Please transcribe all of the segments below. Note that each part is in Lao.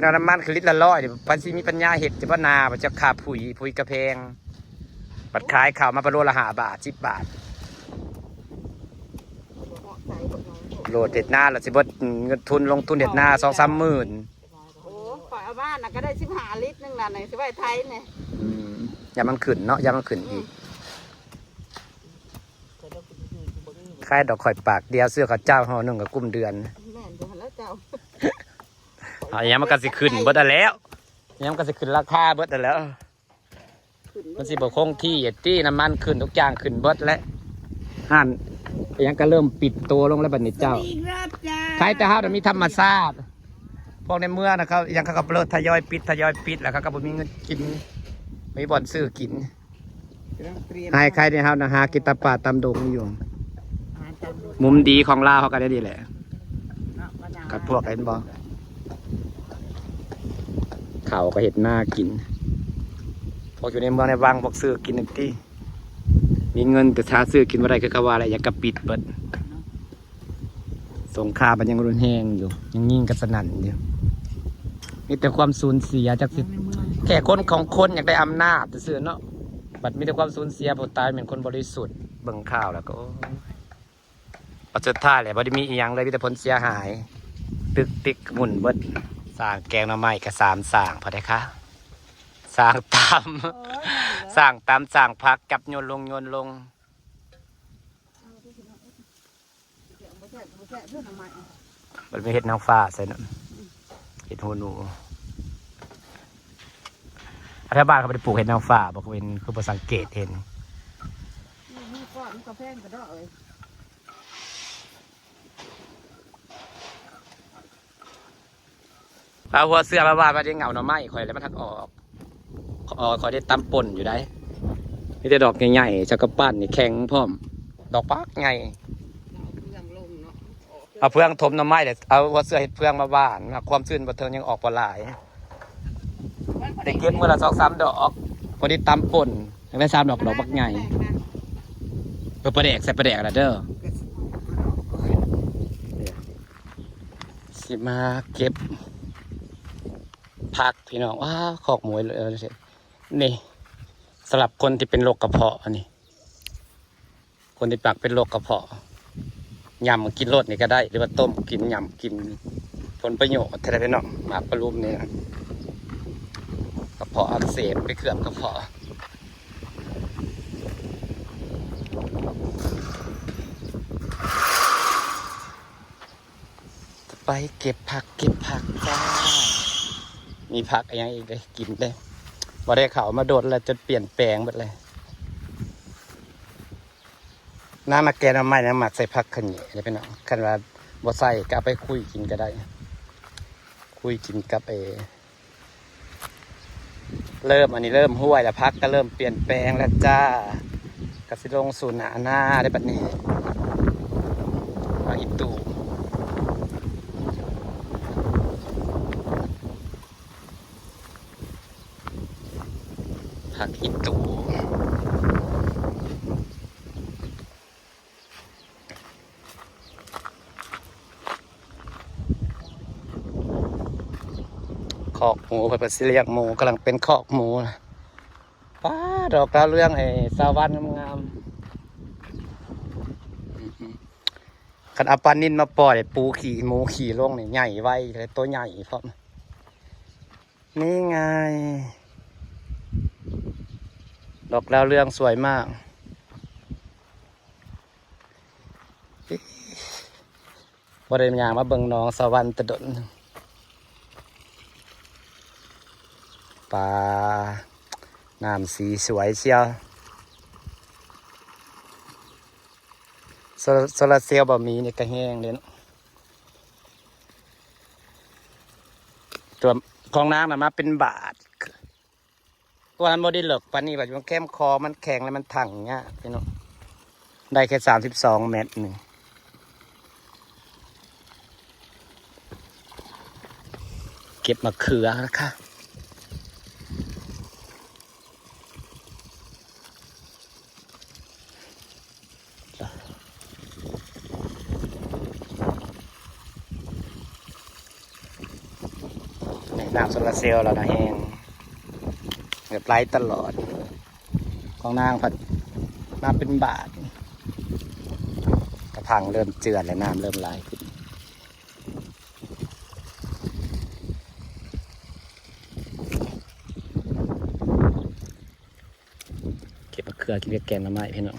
ເອົານ້ຳມັນຄືລິດລະຮ້ອຍນີ້ ໃຜຊິມີປັນຍາເຮັດ ຈະບໍ່ໜ້າ ບໍ່ຈັກຄ່າປຸ໋ຍ ປຸ໋ຍກະແພງ ບັດຂາຍເຂົ້າມາປະໂລລະຫ້າບາດ ສິບບາດ ໂລດເຮັດນາລະຊິເບິດເງິນທຶນລົງທຶນເຮັດນາສອງສາມໝື່ນ. ໂອ້ ຂ້ອຍເອົາມານະກໍໄດ້ສິບຫ້າລິດໜຶ່ງນະ ນີ້ຊິໄວ້ໄຖນີ້. ອືມ ຢ້ານມັນຂຶ້ນເນາະ ຢ້ານມັນຂຶ້ນອີກ. ຂາຍດອກຂ້ອຍປາກດຽວ ຊື້ເຂົ້າເຈົ້າຫໍ່ໜຶ່ງກໍກຸ້ມເດືອນ. ແມ່ນຢູ່ຫັ້ນແຫຼະເຈົ້າ. ເອົາຫຍັງມັນກໍຊິຂຶ້ນເບິດຫັ້ນແຫຼ້ວ ຫຍັງມັນກໍຊິຂຶ້ນລາຄາເບິດຫັ້ນແຫຼ້ວ. ມັນຊິບໍ່ຄົງທີ່ຕິ ນ້ຳມັນຂຶ້ນ ທຸກຢ່າງຂຶ້ນເບິດແຫຼະ. ຮ້ານອີຫຍັງກໍເລີ່ມປິດໂຕລົງແລ້ວບັດນີ້ເຈົ້າ. ຂາຍແຕ່ເຮົານະມີທຳມະຊາດ. ພວກໃນເມືອງນະ ເຂົາອີຫຍັງ ເຂົາກໍເລີ່ມທະຍອຍປິດ ທະຍອຍປິດ ແລ້ວເຂົາກໍບໍ່ມີເງິນກິນ ບໍ່ມີບ່ອນຊື້ກິນ. ອ້າຍໄຂ່ໃນເຮົານະ ຫາກິນຕາປ່າຕາມດົງຢູ່. ມຸມດີຂອງລາວເຮົາກໍໄດ້ນີ້ແຫຼະ ກັບພວກ ເຫັນບໍ່ ເຂົາກໍເຮັດນາກິນ. ພວກຢູ່ໃນເມືອງໃນວັງ ພວກຊື້ກິນນັ້ນຕິ ມີເງິນແຕ່ຫາຊື້ກິນບໍ່ໄດ້ ຄືເຂົາວ່າແຫຼະ ຫຍັງກໍປິດເບິດ. ສົງຄາມມັນຍັງຮຸນແຮງຢູ່ ຍັງຍິງກັນສະໜັ່ນຢູ່. ມີແຕ່ຄວາມສູນເສຍ ຈັກຊິ ແຄ່ຄົນຂອງຄົນຢາກໄດ້ອຳນາດຊື່ໆເນາະ ບັດມີແຕ່ຄວາມສູນເສຍ. ຜູ້ຕາຍແມ່ນຄົນບໍລິສຸດ ເບິ່ງຂ່າວແລ້ວກໍ ໂອ້ຍ ບັດສຸດທ້າຍແຫຼະ ບໍ່ໄດ້ມີອີ່ຫຍັງເລີຍ ມີແຕ່ຜົນເສຍຫາຍ ຕຶກຕິກໝຸ່ນເບິດ. ສ້າງແກງໜໍ່ໄມ້ກໍສາມສ້າງພໍໄດ້ຄ່າ ສ້າງຕຳ ສ້າງຕຳ ສ້າງຜັກ ຈັບໂຍນລົງ ໂຍນລົງ. ມັນມີເຫັດນາງຟ້າໃສ່ນັ້ນ ເຫັດຫູໜູ. ອາ ແຖວບ້ານເຂົາບໍ່ໄດ້ປູກເຫັດນາງຟ້າບໍ່? ເຂົາເປັນ ຄືບໍ່ສັງເກດເຫັນ. ມີ ມີກ້ອນ ມັນກໍແພງກະດອກເອີຍ. ເອົາຫົວເສື້ອມາຫວ່ານໄວ້ໃນເຫງົ້າໜໍ່ໄມ້ຂ້ອຍ ແລ້ວມັນຫັກອອກ. ຂ້ອຍໄດ້ຕຳປົ່ນຢູ່ໃດ໋ ມີແຕ່ດອກໃຫຍ່ໆ ຈັກກະປັ້ນນີ້ແຂງພ້ອມ ດອກບັກໃຫຍ່. ເອົາເຟືອງຖົມໜໍ່ໄມ້ ແລ້ວເອົາຫົວເສື້ອເຮັດເຟືອງມາຫວ່ານ ຄວາມຊື້ນບໍ່ເຖິງ ຍັງອອກບໍ່ຫຼາຍ. ໄດ້ເກັບມື້ລະສອງສາມດອກ ພໍດີຕຳປົ່ນ ຍັງໄດ້ສາມດອກ ດອກບັກໃຫຍ່. ເອີ ປາແດກ ໃສ່ປາແດກລະເດີ. ຊິມາເກັບຜັກພີ່ນ້ອງ. ວ້າ ຄອກໝູ ນີ້ ສຳລັບຄົນທີ່ເປັນໂລກກະເພາະ ອັນນີ້ ຄົນທີ່ປັກເປັນໂລກກະເພາະ ຫຍ້ຳກິນໂລດນີ້ກໍໄດ້ ຫຼືວ່າຕົ້ມກິນ ຫຍ້ຳກິນ ຜົນປະໂຫຍດແທ້ໆເນາະ. ໝາກປະລຸມນີ້ນະ ກະເພາະອັກເສບ ໄປເຄື່ອງກະເພາະ. ໄປເກັບຜັກ ເກັບຜັກຈ້າ. ມີຜັກອີ່ຫຍັງອີກເດ້ ກິນເດ້ ບໍ່ໄດ້ເຂົ້າມາດົນແລ້ວ ຈົນປ່ຽນແປງເບິດເລີຍ. ນາງນະ ແກງໜໍ່ໄມ້ນາງມັກໃສ່ຜັກຂະແຍງເດ້ພີ່ນ້ອງ ຄັນວ່າບໍ່ໃສ່ກໍເອົາໄປຄຸຍກິນກໍໄດ້ ຄຸຍກິນກັບໄອ້ ເລີ່ມ ອັນນີ້ເລີ່ມຫ້ວຍແລ້ວ ຜັກກໍເລີ່ມປ່ຽນແປງແລ້ວຈ້າ ກໍຊິລົງສູ່ໜ້ານາເດ້ບັດນີ້. ຜັກອີ່ຕູ່ ຜັກອີ່ຕູ່. ຄອກໝູ ເພິ່ນ ເພິ່ນຊິລ້ຽງໝູ ກຳລັງເປັນຄອກໝູ. ປ້າ ດອກດາວເຮືອງ ໄອ້ສາວວັນ ງາມໆ. ຄັນເອົາປານິນມາປ່ອຍ ປູຂີ້ ໝູຂີ້ລົງນີ້ໃຫຍ່ໄວ ແລະ ໂຕໃຫຍ່ພ້ອມ. ນີ້ໄງ ດອກດາວເຮືອງສວຍມາກ. ບໍ່ໄດ້ຍ່າງມາເບິ່ງໜອງສະຫວັນແຕ່ດົນ. ປາ ນ້ຳສີສວຍຊຽວ. ໂຊ ໂຊລາເຊວບໍ່ມີນີ້ກະແຮງເດ້ເນາະ. ຕົວຂອງນາງນະມາເປັນບາດ. ຕົວນັ້ນບໍ່ໄດ້ເລິກປານນີ້ ບາດມັນແຄມຄໍ ມັນແຂງ ແລ້ວມັນຖັງຍາກພີ່ນ້ອງ. ໄດ້ແຄ່ສາມສິບສອງແມັດໜຶ່ງ. ເກັບມະເຂືອນະຄະ. ນີ້ ນ້ຳໂຊລາເຊວລະນະແຮງ ແບບໄຫຼຕະຫຼອດ. ຂອງນາງພັດມາເປັນບາດ ກະພັງເລີ່ມເຈື່ອນແລ້ວ ນ້ຳເລີ່ມຫຼາຍຂຶ້ນ. ເກັບມະເຂືອກິນກັບແກງໜໍ່ໄມ້ພີ່ນ້ອງ.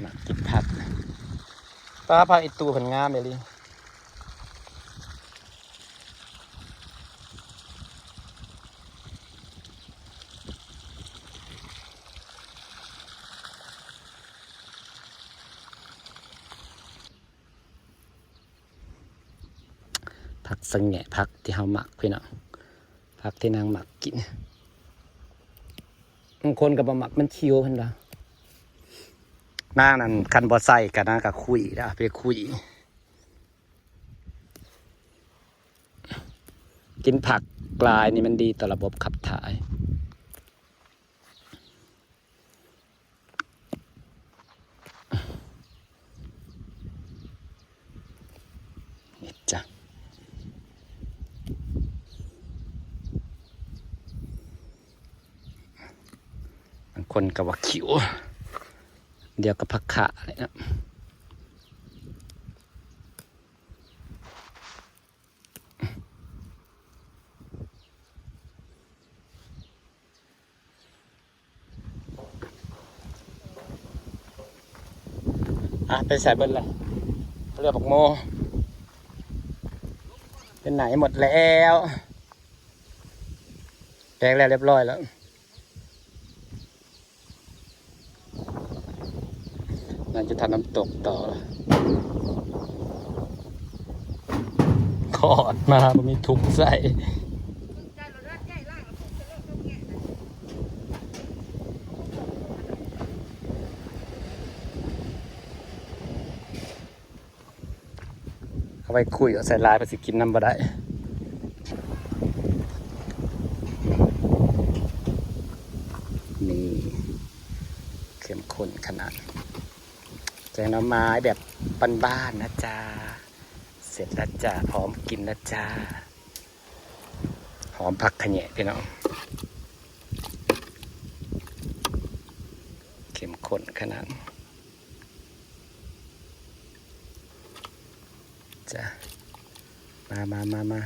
ມັກກິນຜັກ. ປ້າ ຜັກອີ່ຕູເພິ່ນງາມອີ່ຫຼີ. ຜັກສະແຫງະ ຜັກທີ່ເຮົາມັກພີ່ນ້ອງ ຜັກທີ່ນາງມັກກິນ. ບາງຄົນກໍບໍ່ມັກ ມັນຂິວເພິ່ນວ່າ. ນາງນັ້ນຄັນບໍ່ໃສ່ກໍນາງກໍຂຸ້ຍ ເອົາໄປຂຸ້ຍ. ກິນຜັກຫຼາຍນີ້ມັນດີຕໍ່ລະບົບຂັບຖ່າຍ. ນີ້ຈ້ະ ບາງຄົນກໍວ່າຂິວ ດຽວກັບຜັກຂາເລີຍນະ. ອ່ະ ໄປໃສເບິດລະ? ເຫຼືອບັກໂມ ເປັນໄຫນໝົດແລ້ວ ແກງແລ້ວຮຽບຮ້ອຍແລ້ວ. ໜ້າຈະທານ້ຳຕົກຕໍ່ ຂອດມາບໍ່ມີທຸກໃສ່. ເອົາໄວ້ຄຸຍ ເອົາໃສ່ຫຼາຍ ເພິ່ນຊິກິນນຳບໍ່ໄດ້. ນີ້ ເຂັ້ມຂຸ້ນຂະໜາດ ແກງໜໍ່ໄມ້ແບບບ້ານໆນະຈ໊ະ. ເສັດແລ້ວຈ້າ ພ້ອມກິນແລ້ວຈ້າ. ຫອມຜັກຂະແຍງພີ່ນ້ອງ ເຂັ້ມຂຸ້ນຂະໜາດ. ຈ້າ ມາ ມາ ມາ ມາ